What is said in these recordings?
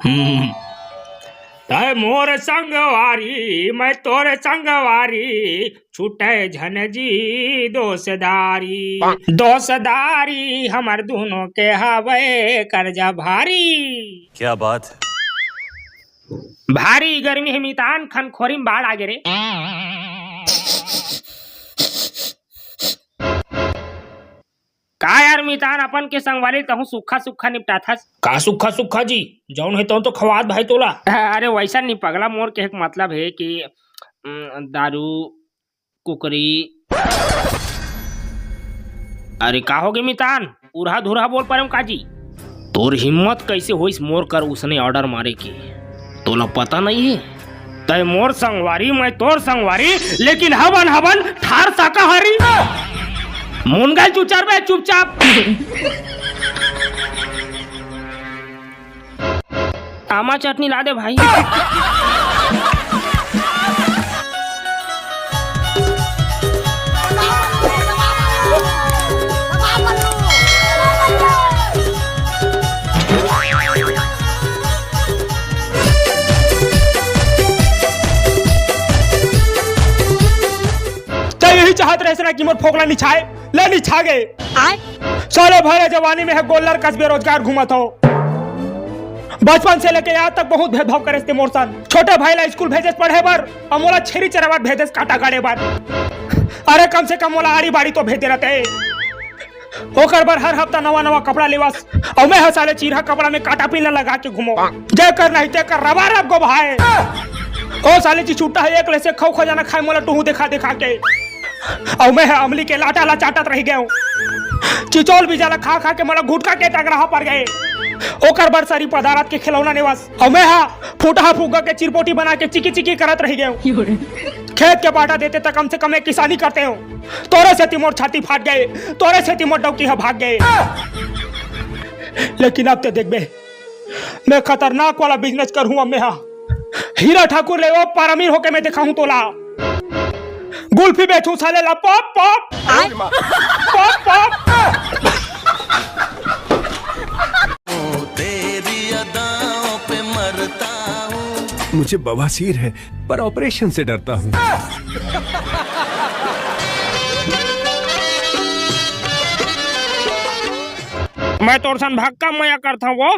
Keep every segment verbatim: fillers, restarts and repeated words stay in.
हम्म। तय मोर संगवारी, मैं तोर संगवारी, छूटे झन जी दोसदारी। दोसदारी हमर दूनों के हवे करजा भारी। क्या बात है। भारी गर्मी हे मितान, खनखोरी में बाढ़ आ गे रे। का यार मितान, अपन के संगवारी तहूँ सुक्खा सुक्खा निपटाथस? का सुक्खा सुक्खा जी, जौन हे तौन तो खवात भाई तोला। अरे वैसा नहीं पगला, मोर के एक मतलब हे कि, उम, दारू, कुकरी। अरे का होगे मितान, उरहा धुरहा बोल परेंव का जी? तोर हिम्मत कैसे होइस मोर कर उसने order मारे के? तोला पता नहीं हे? तय मोर संगवारी, मैं तोर संगवारी, लेकिन हवन हवन ठार शाकाहारी। मुनगल चुचर बे चुपचाप। आमा चटनी ला दे भाई। तैं यही चाहत रहेस ना कि मोर फोकला निछाए, ले निछा गे। आय? साले भरे जवानी में हे गोल्लर कस बेरोजगार घूमत हो। बचपन से लेके आज तक बहुत भेदभाव करेस ते मोर संग। छोटे भाई ला स्कूल भेजेस पढ़े बर, अउ मोला छेरी चरावत भेजेस कांटा गाड़े बर। अरे कम से कम मोला आड़ी बाड़ी तो भेजे रहते। ओकर बर हर हफ्ता नवा नवा कपड़ा लेवस, अउ मैं ह साले चिरहा कपड़ा में कांटा पिन ला लगा के घूमों। जेकर नहीं तेकर रबा रब गोभाए। ओ साले जी छुट्टा हे, एक ले से खौ खजाना खाए मोला टुहू देखा देखा के। अउ मैं ह अमली के लाटा ला चाटत रह गेंव। चिचोल बीजा ला खा खा के मोला गुटखा के टंगराहा पर गे। ओकर बर सरी पदारथ के खिलौना नेवस। अउ मैं ह फुटहा फुग्गा के चिरपोटी बना के चिकी चिकी करत रह गेंव। खेत के बांटा देते त कम से कम एक किसानी करतेंव। तोरे सेती मोर छाती फाट गे, तोरे सेती मोर डौकी ह भाग गे। लेकिन अब ते देखबे, मैं खतरनाक वाला business करहूं। अब मैं हा हीरा ठाकुर ले ओ पार अमीर होके मैं देखाहूं तोला। गुल्फी बेचूं साले ला, pop pop। आय? Pop pop। तेरी अदाओं पे मरता हूँ। मुझे बवासीर है, पर ऑपरेशन से डरता हूँ। मैं तोर सन भक्का मया करता हूँ वो।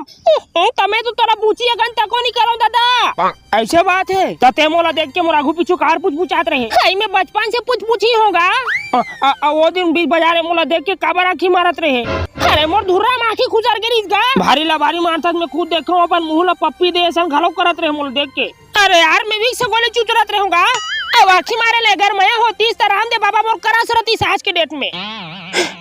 हूँ, त मैं तो तोला बुचिया गन तको नहीं करूँ दादा। ऐसे बात हे, त ते मोला देख के मोर आगू पीछू कार पुचपुचात रहे। हाय, मैं बचपन से पुचपुची हों गा। अ, अ, अ, वो दिन बीच बाजार में मोला देख के काबर आँखी मारत रहे। अरे, मोर धुर्रा में आँखी खुजर गे रिहिस गा। भारी ला भारी मारथस, मैं खुद देखो अपन मुँह ला पप्पी दे असन घलो करत रहे मोला देख के। अरे यार, मैं विक्स गोली चुचरत रहूं गा। अब आँखी मारे ले अगर मया होतिस त रामदेव बाबा मोर करा सरतिस आज के date में।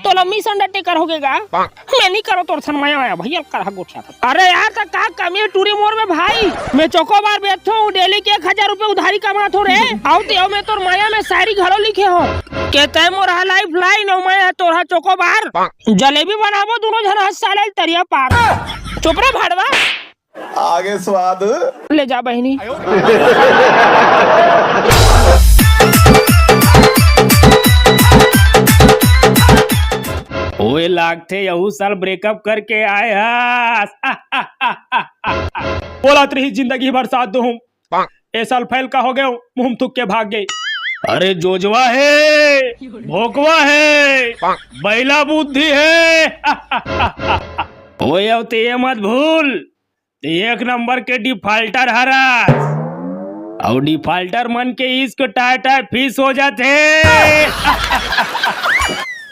तोला misunderstanding होगे गा। मैं नहीं करो तोर सन मया आया भैया, करहा गोठिया था। अरे यार, त का कमी हे टूरी मोर में भाई? मैं चोकोबार बेचथों, daily के एक हजार रुपए उधारी कमाथों रे। आओ ते आओ, मैं तोर मया में शायरी घलो लिखे हों। के तय मोर हा lifeline अउ मैं हा तोर हा चोकोबार। जलेबी बनाबो दोनों झन हा साले तरिया पार। चुप रे भाड़वा। आगे स्वाद। ले जा बहिनी। ओए लागथे यहू साल breakup करके आए हस। बोलत रही जिंदगी भर साथ दूहूं, ए साल fail का हो गए, मुंह थूक के भाग गए। अरे जोजवा हे, भोकवा हे, बैला बुद्धि हे। ओए अब ते ये मत भूल, ते एक नंबर के defaulter हरस। अउ defaulter मन के इश्क टाय टाय फीस हो जाथे।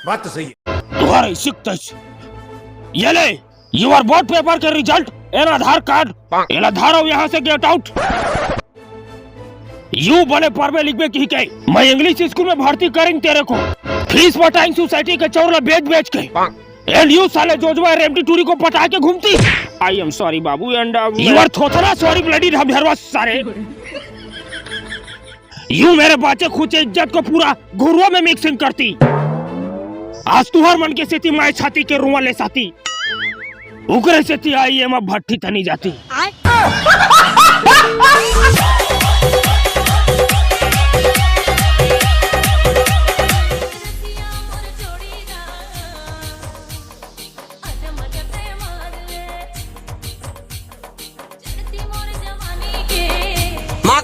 बात तो सही है। तुम्हारा इश्क तैस। ये ले, your vote paper के result, एन आधार कार्ड, एला धारो यहाँ से, get out। यू बने पढ़बे लिखबे की कहे, मैं English स्कूल में भर्ती करेंगे तेरे को, फीस पटाएंगे सोसाइटी के चौर ला बेच बेच के। And you साले जोजवा रेमटी टूरी को पटा के घूमती। I am sorry बाबू, and, uh, you are थोथना sorry bloody ढमढरवा सारे। यू मेरे बाचे खुचे इज्जत को पूरा घुरुआ में mixing करती। आज तुहर मन के सेती मैं छाती के रुआ ले साथी। उकरे सेती आई एमा भट्ठी तनी जाती।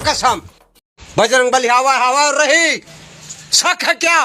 कसम। बजरंग बली हवा हवा रही, शक है क्या?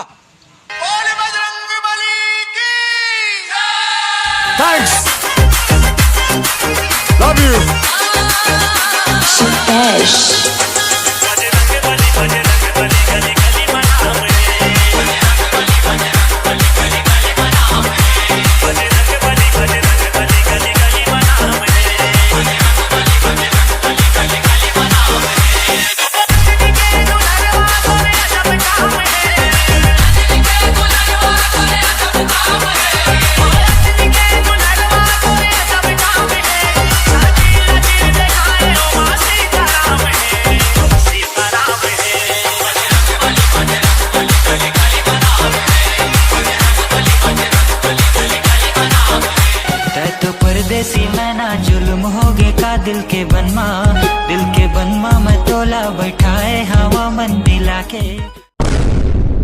परदेसी मैं ना जुल्म हो गे का दिल के बनमा, दिल के बनमा मैं तोला बैठाए हवा मन मिला के।